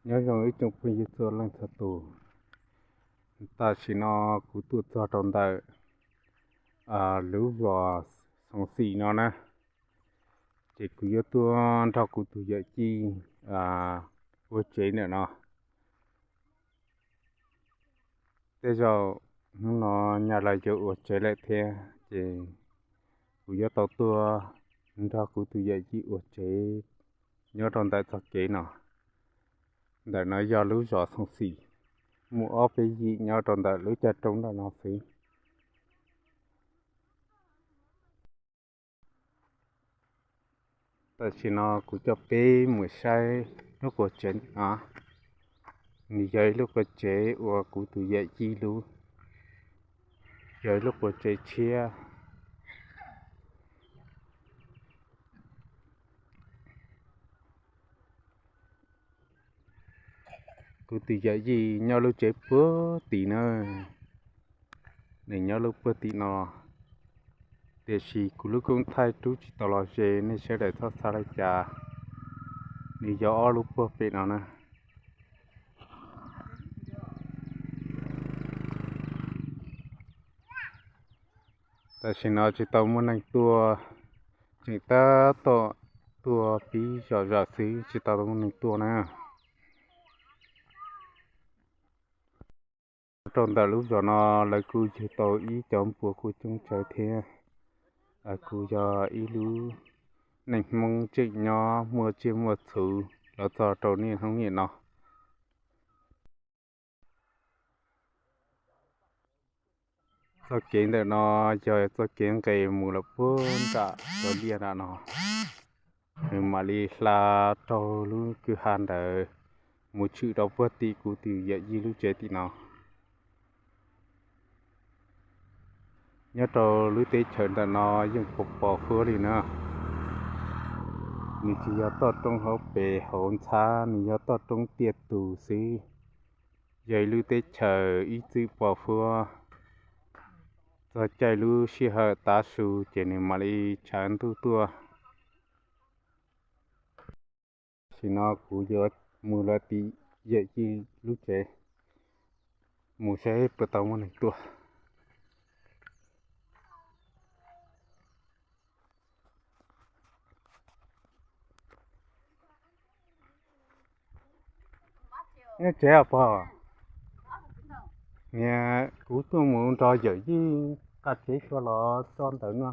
Nyob zoo ib tsoom phooj ywg txhua leej txhua tus, tam sim no kuv tuaj txog rau ntawm lub zos Xoo Xim no na, ces kuv yuav tuaj nrog kuv tus yawm yij ua tsev ntawm no. Tej zaum hnub no nyaj los yuav ua tsev lawm thiab, ces kuv yuav tau tuaj nrog kuv tus yawm yij ua tsev nyob rau ntawm txoj kev no. Ntawm no yog lub zos Xoo Xim, muaj ob peb yim nyob rau ntawm lub caj roob ntawm no xwb. Tam sim no kuv coj peb mus saib lub qua tsev no. Nws yog ib lub qua tsev uas kuv tus yawm yij lub, yog ib lub qua tsev tshiab. Kuv tus yawm yij nyob lub tsev puag tim na, nws nyob lub puag tim no, tiam sis kuv lub koob thaij rub tsis tau los ze, nej sawv daws txhob xav li cas. Nws yog ob lub puag pem no na. Tam sim no tsis tau muaj neeg tuaj, tseem tab tom tuaj pib zom zaws xwb, tsis tau muaj neeg tuaj na. Rau ntawm lub zos no lawv kuj yug tau ib cov npua kuj coob tsawg thiab, kuj yog ib lub neej Hmoob tseem nyob muaj tsiaj muaj txhu los txog rau niaj hnub niam no. Txoj kev ntawm no yog txoj kev nqes mus lawm puag nram cov liaj nram no, nws mam li hla raug lub kwj ha ntawd mus tshwm rau puag tim kuv tus yawm yij lub tsev tim no. Nyob rau lub teb chaws ntawm no yeej pos pos huab li na. Nws tsis yog toj roob hauv pes hauv ntxhab, nws yog toj roob tiaj tus xwb. Yog ib lub teb chaws ib txwm pos huab. Txog caij lub sij hawm tav su ces nws mam li tshav ntuj tuaj. Tam sim no kuv yuav mus lawm tim yawm yij lub tsev, mus saib puas tau muaj neeg tuaj. Nyob tsev os pog? Niam, kuv tuaj mus nrog yawm yij nqa tsev xyuas los tso ntawm no.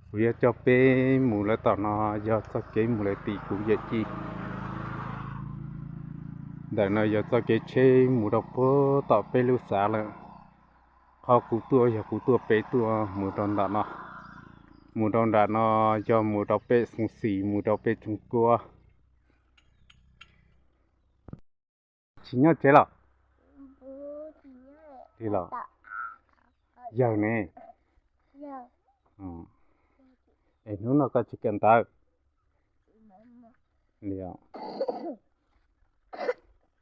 Kuv yuav coj peb mus lawm tom no, yog txoj kev mus lawm tim kuv yawm yij. Ntawm no yog txoj kev tsheb mus rau puag tom peb lub xav lawm. Qhov kuv tuaj yog kuv tuaj pem tuaj mus rau nram no. Mus rau nram no yog mus rau pem Xoo Xim, mus rau pem Tsoog Kuab. Tsis nyob tsev los? Li los? Yawg ne? Es hnub no koj tsis kawm ntawv li os?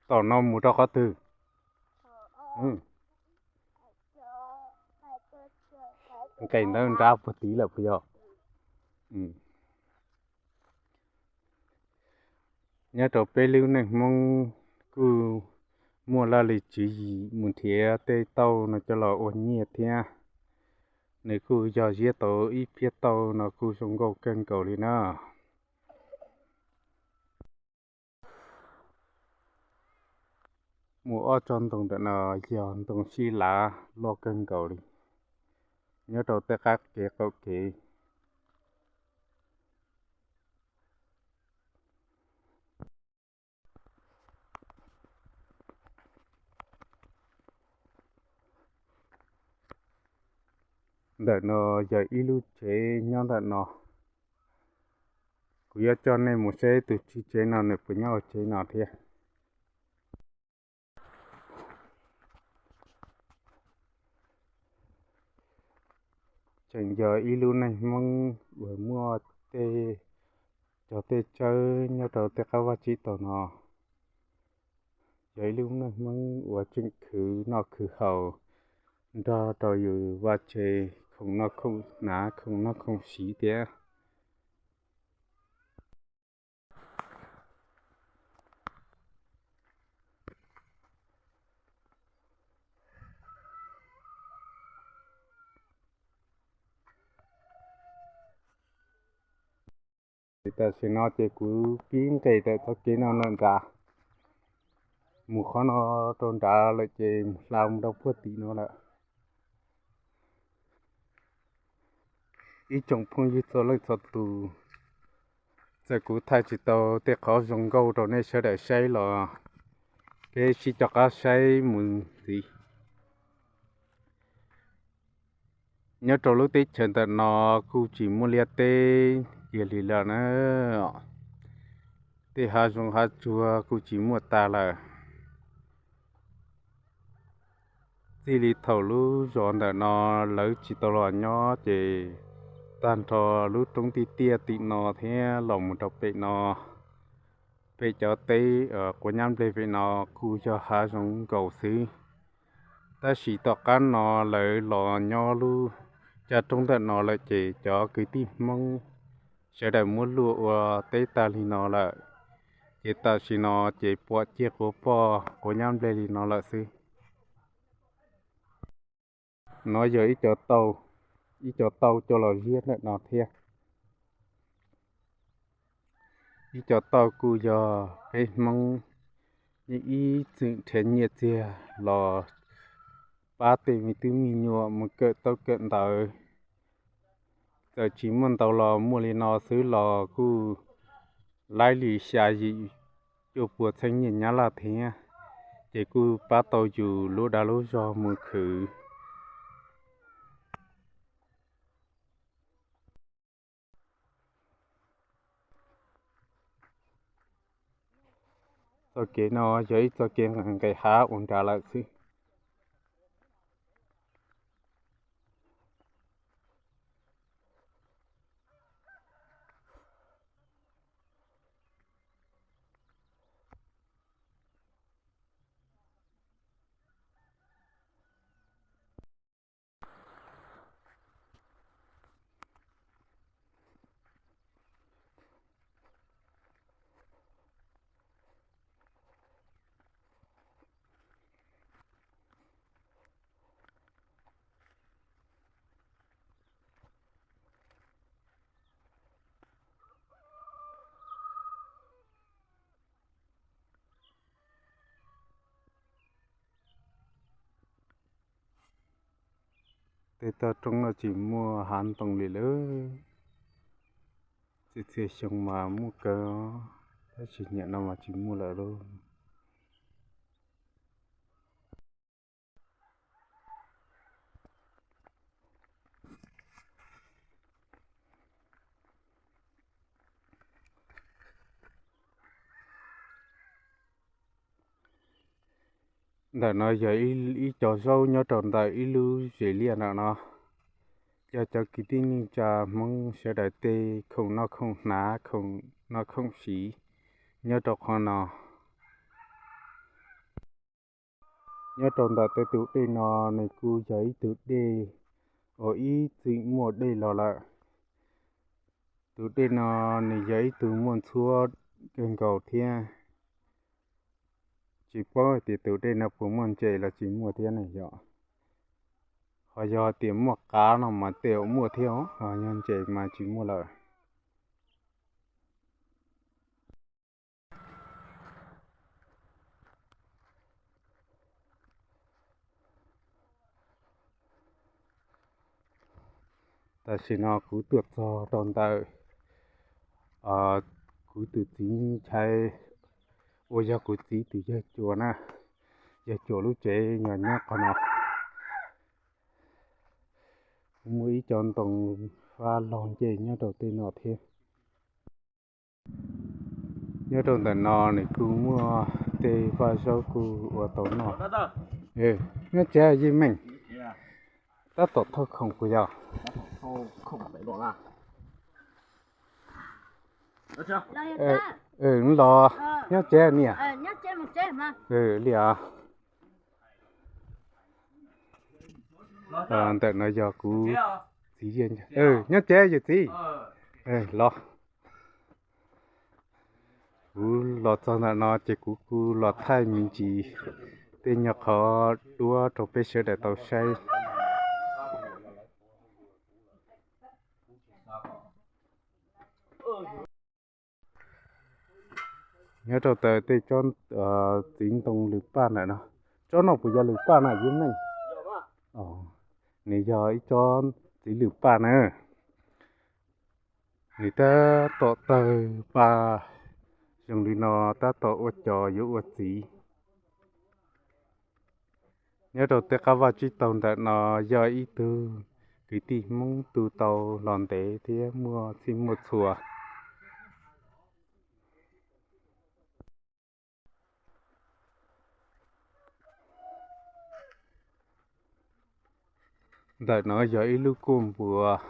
Tom no mus rau qhov twg? Nqes ntawd nrab puag tid lawm puas yog? Nyob rau peb lub neej Hmoob kuj muaj laj lim tswv yim mus nrhiav tej tauj no coj los ua nyiaj thiab. Nws kuj yog ziab tau ib phiab tauj no kuj zoo nkauj kawg nkaus li na. Mus ob tsob ntoo ntawm no yog ntoo sib lav loj kawg nkaus li, nyob rau tej qab kev qaum kev. Ntawm no yog ib lub tsev nyob ntawm no. Kuv yuav coj nej mus saib tus tswv tsev no nws puas nyob hauv tsev no thiab. Tseem yog ib lub neej Hmoob uas muaj tej, cog tej tsawb nyob rau tej qab vaj tsib taug no. Yog ib lub neej Hmoob uas tseem khwv noj khwv haus, nrog rau yus vaj tse, khoom noj khoom hnav, khoom noj khoom siv thiab. Tam sim no ces kuv pib nqes tawm txoj kev no lawm nrad, mus qhov no rau nrad lawm ces mus hla mus rau puag tim no lawm. Ib tsoom phooj ywg txhua leej txhua tus, txawm kuv thaij tsis tau tej qhov zoo nkauj rau nej sawv daws saib los peb sib coj qab saib mus ntxiv. Nyob rau lub teb chaws ntawm no kuj tsis muaj liaj teb kiag li lawm na. Tej hav zoov hav tsuag kuj tsis muaj tas lawm. Txij li thaum lub zos ntawm no lawv tsis tau los nyob ces tag nrho lub roob tiaj tiaj tim no thiab los mus rau pem no, pem cov teb quav nyab nplej pem no kuj yog hav zoov nkaus xwb. Tab sis tom qab no lawv los nyob lub caj roob ntawm no lawm ces cov kwv tij Hmoob sawv daws muab luaj ua teb tag li no lawm, ces tam sim no ces pom ciaj quav poj quav nyab nplej li no lawm xwb. No yog ib co tau, ib co tau coj los ziab ntawm no thiab. Ib co tau kuj yog peb Hmoob ib txwm nrhiav nyiaj txiag los pab tej me tub me nyuam mus kawm taub kawm ntawv. Txawm tsis muaj ntau los muaj li no xwb los kuj laib li xya yim cuaj pua txheeb nyiaj Nyab Laj thiab, ces kuj pab tau yus lub dag lub zog mus khwv. Txoj kev no yog ib txoj kev nqes hav ua nrad lawm xwb. Tej toj roob no tsis muaj hav ntoo li lawm. Txhia txhia xyoo mas muaj kawg, tab sis nyam no mas tsis muaj lawm lauj. Ntawm no yog ib co zaub nyob rau ntawm ib lub zes liaj ntawm no. Yog cov kwv tij neej tsa Hmoob sawv daws tej khoom noj khoom hnav, khoom noj khoom siv nyob rau qhov no. Nyob rau ntawm tej tus dej no, nws kuj yog ib tug dej uas ib txwm muaj dej los lawm. Tus dej no nws yog ib tug muaj ntxhuab kawg nkaus thiab. Tsis paub hais tias tus dej no puas muaj ntses los tsis muaj thiab ne yom. Ho yog tias muaj qav no mas tej uas muaj thiab os, ho yog ntses mas tsis muaj lawm. Tam sim no kuv tuaj txog rau ntawm kuv tus txiv ntxawm uas yog kuv txiv tus yawg Cuas na, yawg Cuas lub tsev yog nyob qhov no. Kuj muaj ib co ntoo fab laug ncej nyob rau tej no thiab. Nyob rau ntawm no nws kuj muaj tej vaj zaub kuj ua tau noj. Nyob tsev Yij Meej, tab tom thauj khoom puas yog? Los, nyob tsev niam. Li os. Ntawm no yog kuv txiv, nyob tsev yawm txiv. Los, kuv los txog ntawm no ces kuv kuj los thaij me ntsis tej nyuag qhov duab rau peb sawv daws tau saib. Nyob rau taw tej tsob txiv ntoo lwm paj ntawm no. Tsob no puas yog lwm paj na Yub Neej? Nws yog ib tsob txiv lwm paj na. Nws tab tom tawg paj zoo li no, tab tom ua cos yuav ua txiv. Nyob rau tej qab vaj tsib taug ntawm no yog ib tug kwv tij Hmoob tu tau los ntev thiab muaj txhij muaj txhua. Ntawm no yog ib lub kuaj npuas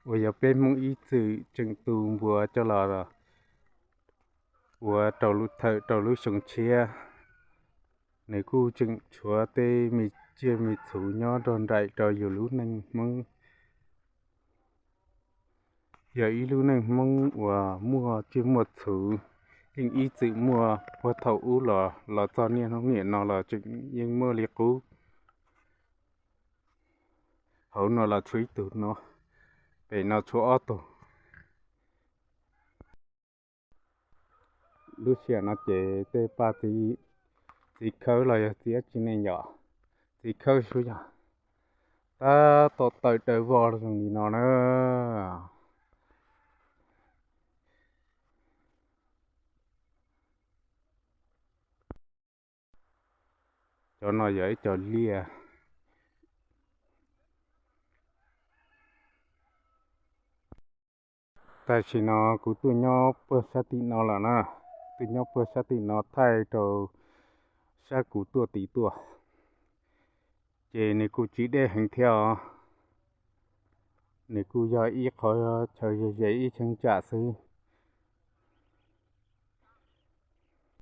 uas yog peb Hmoob ib txwm tseem tu npuas coj los ua rau thawm rau lub xyoo tshiab. Nws kuj tseem tshuav tej me tsiaj me txhu nyob nrog nraim rau yus lub neej Hmoob. Yog ib lub neej Hmoob uas muaj tsiaj muaj txhu, yeej ib txwm muaj puag thaum ub los los txog niaj hnub niam no los tseem yeej muaj li qub. Hauv no los tshuav ib tug no, pem no tshuav ob tug. Lub sij hawm no ces tej paj txiv khawb los yog txiv dab tsi ne yom? Txiv khawb xwb yog. Tab tom tawm daws vog zoo li no na. Cov no yog ib co liaj. Tam sim no kuv tuaj nyob puag sab tim no lawm na, tuaj nyob puag sab tim no thaij rau sab kuv tuaj tid tuaj, ces nws kuj tsis deb heev thiab os. Nws kuj yog ib qho chaw ze ze ib cheeb tsam xwb.